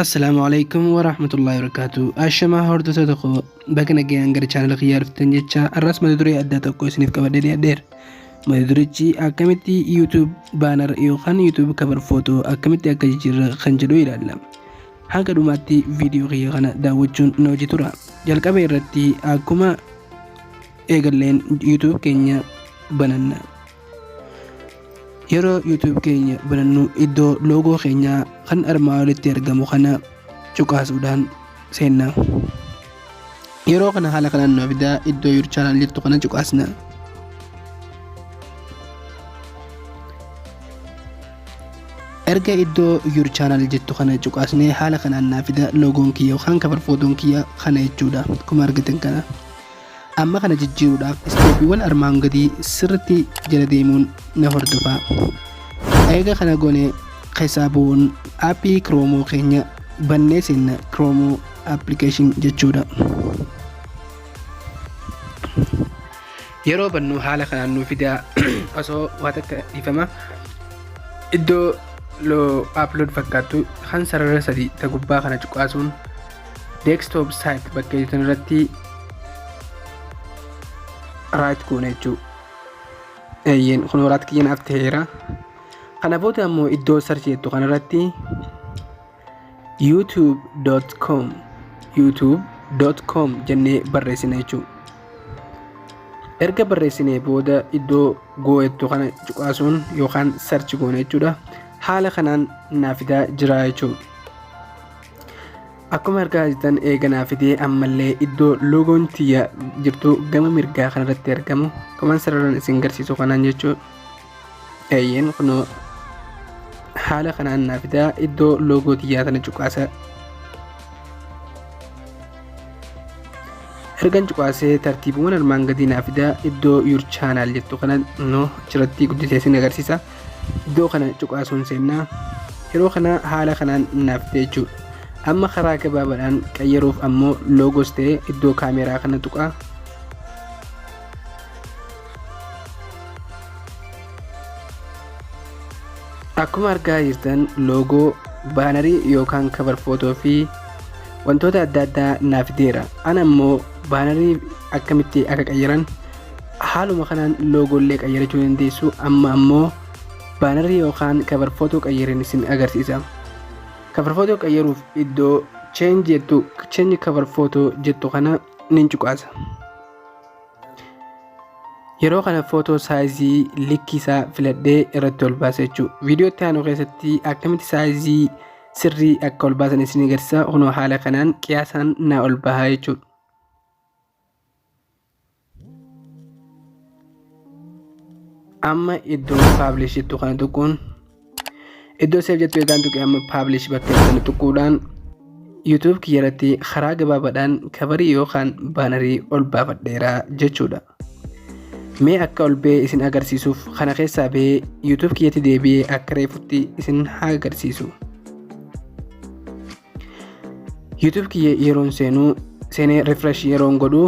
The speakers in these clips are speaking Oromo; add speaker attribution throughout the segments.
Speaker 1: Assalaamu alaikum warahmatullahi wabarakatuh. Ashamaa hordoftoota koo, baga nagayaan gara chaanala kiyyaa dhuftan jecha, har'as mata duree addaa tokko isiniif qabadhee dhiyaadheera. Mata durichi akkamitti YouTube banner yookaan YouTube cover photo akkamitti akka jijjiirra kan jedhu ilaalla. Hanga dhumaatti viidiyoo kiyya kana daawwachuun na hojii tura. Jalqaba irratti akkuma eegalleen YouTube keenya bananna. Yeroo YouTube keenya banannu iddoo loogoo keenyaa kan armaan olitti argamu kana cuqaasuudhaan seenna. Yeroo kana haala kanaan nu fidaa, iddoo your channel jettu kana cuqaasna. Erga iddoo your channel jettu kana cuqaasnee haala kanaan naa fida, loogoon kiyya yookaan cover photoon kiyya kana jechuudha. Akkuma argitan kana. Amma kana jijjiiruudhaaf isteeppiiwwan armaan gadii sirriitti jala deemuun na hordofaa. Eega kana goone keessaa bu'uun aappii Chrome keenya bannee seenna, Chrome application jechuudha. Yeroo bannu haala kanaan nu fidaa. Osoo waa takka, dhiifama, iddoo loo upload fakkaattu kan sarara sadii ta gubbaa kana cuqaasuun desktop site bakka jettan irratti right goona jechuudha. Eeyyeen, kun right kiyya naaf ta'eera. Kana booda ammoo iddoo search jettu kanarratti youtube.com, youtube.com jennee barreessina jechuudha. Erga barreessinee booda iddoo go jettu kana cuqaasuun yookaan search goona jechuudha. Haala kanaan naaf fidaa jira jechuudha. Akkuma argaa jirtan eega naa fidee, ammallee iddoo loogoon tiyya jirtu gama mirgaa kanarratti argamu akkuma sararaan isin garsiisu kanaan jechuudha. Eeyyeen, kunoo haala kanaan naa fidaa, iddoo loogoo tiyyaa tana cuqaasa. Ergan cuqaasee tartiibuuwwan armaan gadii naa fidaa, iddoo your channel jettu kana no achirratti guddisee isin agarsiisa. Iddoo kana cuqaasuun seennaa. Yeroo kana haala kanaan naaf fide jechuudha. Amma karaa gabaabaadhaan qayyaruuf ammoo loogos ta'e iddoo kaameeraa kana tuqaa. Akkuma argaa jirtan loogoo, baanarii yookaan cover photo fi wantoota adda addaa naaf fideera. Ana ammoo baanarii akkamitti akka qayyaran, haaluma kanaan loogollee qayyarachuu dandeessu. Amma ammoo baanarii yookaan cover photo qayyaran isin agarsiisa. Cover photo qayyaruuf iddoo change jettu, change cover photo jettu kana nin cuqaasa. Yeroo kana footoo saayizii likkii isaa filadhee irratti ol baasa jechuudha. Viidiyoo itti aanu keessatti akkamitti saayizii sirrii akka ol baasan isin agarsiisa. Kunoo haala kanaan qiyaasaan naa ol bahaa jechuudha. Amma iddoo publish jettu kana tuquun, iddoo save jettu eegaan tuqe, amma publish bakka kana tuquudhaan YouTube kiyya irratti karaa gabaabaadhaan kabarii yookaan baanarii ol baafadheera jechuudha. Mee akka ol ba'ee isin agarsiisuuf kana keessaa ba'ee YouTube kiyyatti deebi'ee akka reefutti isin haa agarsiisu. YouTube kiyya yeroon seenuu, seenee refresh yeroon godhu,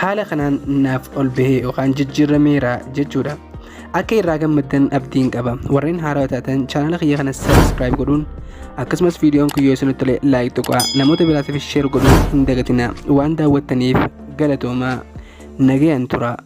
Speaker 1: haala kanaan naaf ol bahee yookaan jijjiirameera jechuudha. Akka irraa gammaddan abdiin qaba. Warreen haarawaa taatan chaanala kiyya kana subscribe godhuun, akkasumas viidiyoon kun yoo isinitti tole like tuqaa, namoota biraatiif share godhuu hin dagatinaa. Waan daawwattaniif galatoomaa, nagayaan tura.